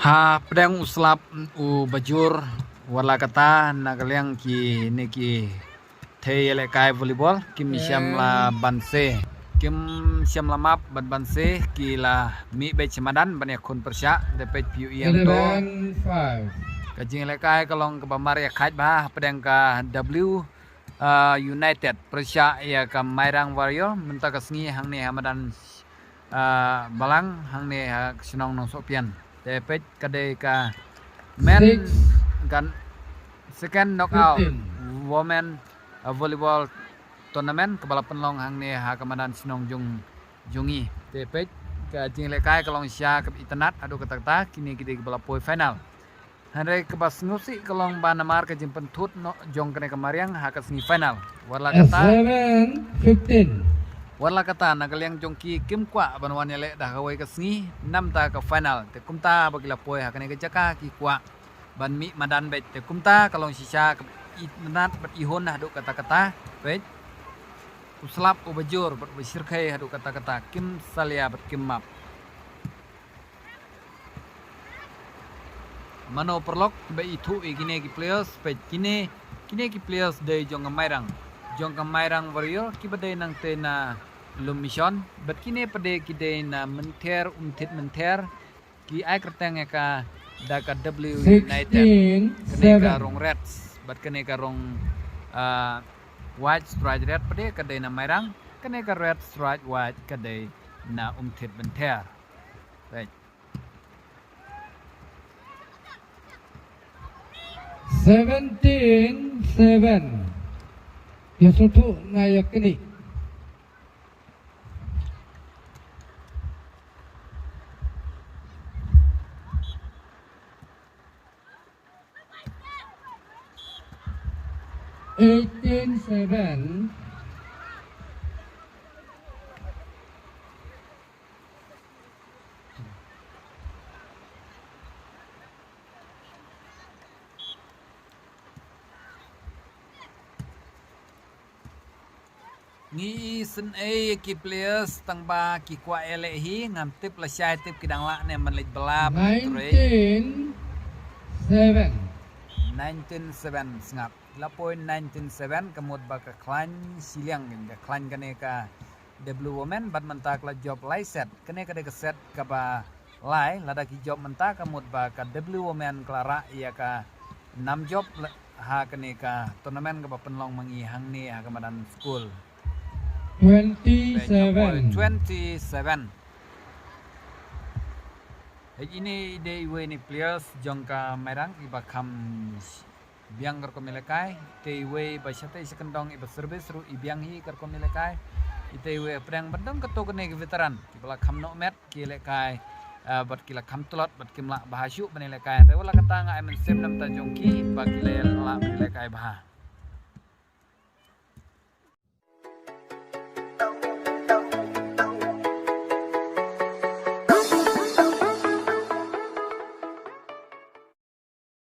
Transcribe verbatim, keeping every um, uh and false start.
Ha pdeng u slap u bajur, wat la kata na ka liang kine ki thei ïalehkai volleyball kim shym la ban se. Kim shym la map ban ban se, ki la mih beit sha madan ban ïakhun pyrshah. Te peit phi ïohi hangto. Ka jingïalehkai ka long kaba mar ïakhaid bha ha pdeng ka W, ah, United pyrshah ïa ka Mairang Warrior mynta ka sngi hangne ha madan, ah, Balang hangne ha shnong Nongsohpian. Te peit ka dei ka men, kan second knockout women, ah, volleyball tournament kaba la pynlong hangne ha ka madan shnong jong, jong ngi. Te peit ka jingïalehkai ka long shisha kaba itynnad haduh katta katta, kine ki dei kiba la poi final. Hynrei kaba sngewsih ka long ba namar ka jingpynthut noh jong kane ka mariang ha ka sngi final. Wat la kata, wat la kata na ka liang jong ki kim kwah ban wan ïaleh da kawei ka sngi namar ka final. Te kumta ba ki la poi ha kane ka jaka ki kwah ban mih madan beit. Te kumta ka long shisha kaba itynnad bad ihun haduh katta katta. Peit u slap u bajur bad u bashyrkhei haduh katta katta, kim salia bad kim map. Mano paralok ba ithuh ïa kine ki players, peit kine, kine ki players dei jong ka Mairang, jong ka Mairang Warrior kiba dei nangtei na Lum Mission, bad kine pat dei ki dei na Mynther, Umthit Mynther, ki ai kyrteng ïa ka da ka W United. Kane ka rong red bad kane ka rong, ah, white stripe red pat dei ka dei na Mairang, kane ka red stripe white ka dei na Umthit Mynther. Peit. Seventeen seven. Ïa sngewthuh na ïa kine. Eighteen seven. Ngi isynei ïa ki players tang ba ki kwah ïaleh hi, ngam tip lashai tip ki dang lah ne ban leit bylla ban trei. Nineteen seven. Nineteen seven sngap. La poi nineteen seven, ka mut ba ka khlaiñ shiliang, ka khlaiñ kane ka W Women, bad mynta ka la jop lai set. Kane ka dei ka set kaba lai, lada ki jop mynta ka mut ba ka W Women ka la rah ïa ka nam jop la, ha kane ka tournament kaba pynlong ma ngi hangne ha ka madan skul. Twenty seven. Twenty seven. Hei, ine i dei iwei na i players jong ka Mairang iba kham biang ka rukom ïalehkai. Te iwei ba shatei sha kyndong iba service ruh i biang hi ka rukom ïalehkai. Ite iwei pyrshang ban dang katto katne ki veteran kiba la kham noh met ki ïalehkai, ah, bad ki la kham tlot bad kim lah bha shuh ban ïalehkai. Te wat la kata nga ai mynsiem namar jong ki ba ki la ïa lah ban ïalehkai bha.